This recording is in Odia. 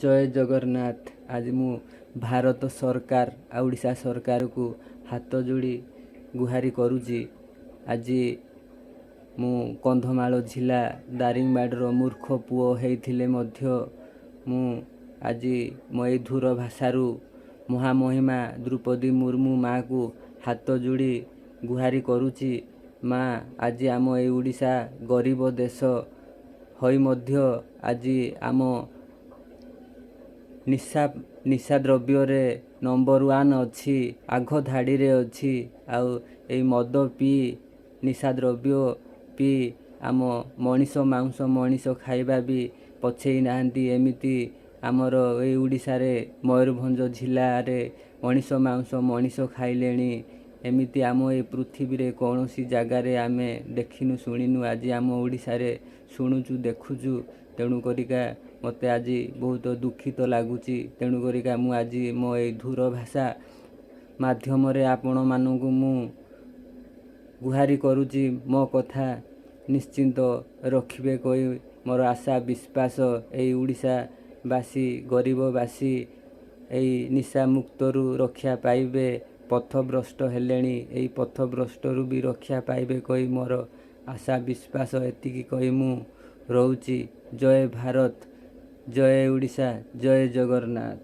ଜୟ ଜଗନ୍ନାଥ। ଆଜି ମୁଁ ଭାରତ ସରକାର ଆଉ ଓଡ଼ିଶା ସରକାରକୁ ହାତ ଯୋଡ଼ି ଗୁହାରି କରୁଛି। ଆଜି ମୁଁ କନ୍ଧମାଳ ଜିଲ୍ଲା ଦାରିଙ୍ଗବାଡ଼ିର ମୂର୍ଖ ପୁଅ ହେଇଥିଲେ ମଧ୍ୟ ମୁଁ ଆଜି ମୋ ଏଇ ଧୁର ଭାଷାରୁ ମହାମହିମା ଦ୍ରୌପଦୀ ମୁର୍ମୁ ମାଆକୁ ହାତ ଯୋଡ଼ି ଗୁହାରି କରୁଛି। ମା, ଆଜି ଆମ ଏଇ ଓଡ଼ିଶା ଗରିବ ଦେଶ ହୋଇ ମଧ୍ୟ ଆଜି ଆମ ନିଶା ଦ୍ରବ୍ୟରେ ନମ୍ବର ୱାନ୍ ଅଛି, ଆଗ ଧାଡ଼ିରେ ଅଛି। ଆଉ ଏଇ ମଦ ପିଇ, ନିଶା ଦ୍ରବ୍ୟ ପିଇ ଆମ ମଣିଷ ମାଂସ ମଣିଷ ଖାଇବା ବି ପଛେଇ ନାହାନ୍ତି। ଏମିତି ଆମର ଏଇ ଓଡ଼ିଶାରେ ମୟୂରଭଞ୍ଜ ଜିଲ୍ଲାରେ ମଣିଷ ମାଂସ ମଣିଷ ଖାଇଲେଣି। ଏମିତି ଆମ ଏ ପୃଥିବୀରେ କୌଣସି ଜାଗାରେ ଆମେ ଦେଖିନୁ, ଶୁଣିନୁ। ଆଜି ଆମ ଓଡ଼ିଶାରେ ଶୁଣୁଛୁ, ଦେଖୁଛୁ। ତେଣୁ କରିକା ମୋତେ ଆଜି ବହୁତ ଦୁଃଖିତ ଲାଗୁଛି। ତେଣୁ କରିକା ମୁଁ ଆଜି ମୋ ଏଇ ଧୁର ଭାଷା ମାଧ୍ୟମରେ ଆପଣମାନଙ୍କୁ ମୁଁ ଗୁହାରି କରୁଛି। ମୋ କଥା ନିଶ୍ଚିନ୍ତ ରଖିବେ କହି ମୋର ଆଶା, ବିଶ୍ୱାସ। ଏଇ ଓଡ଼ିଶାବାସୀ, ଗରିବବାସୀ ଏଇ ନିଶା ମୁକ୍ତରୁ ରକ୍ଷା ପାଇବେ। ପଥଭ୍ରଷ୍ଟ ହେଲେଣି, ଏଇ ପଥଭ୍ରଷ୍ଟରୁ ବି ରକ୍ଷା ପାଇବେ କହି ମୋର ଆଶା, ବିଶ୍ୱାସ। ଏତିକି କହି ମୁଁ ରହୁଛି। ଜୟ ଭାରତ, ଜୟ ଓଡ଼ିଶା, ଜୟ ଜଗନ୍ନାଥ।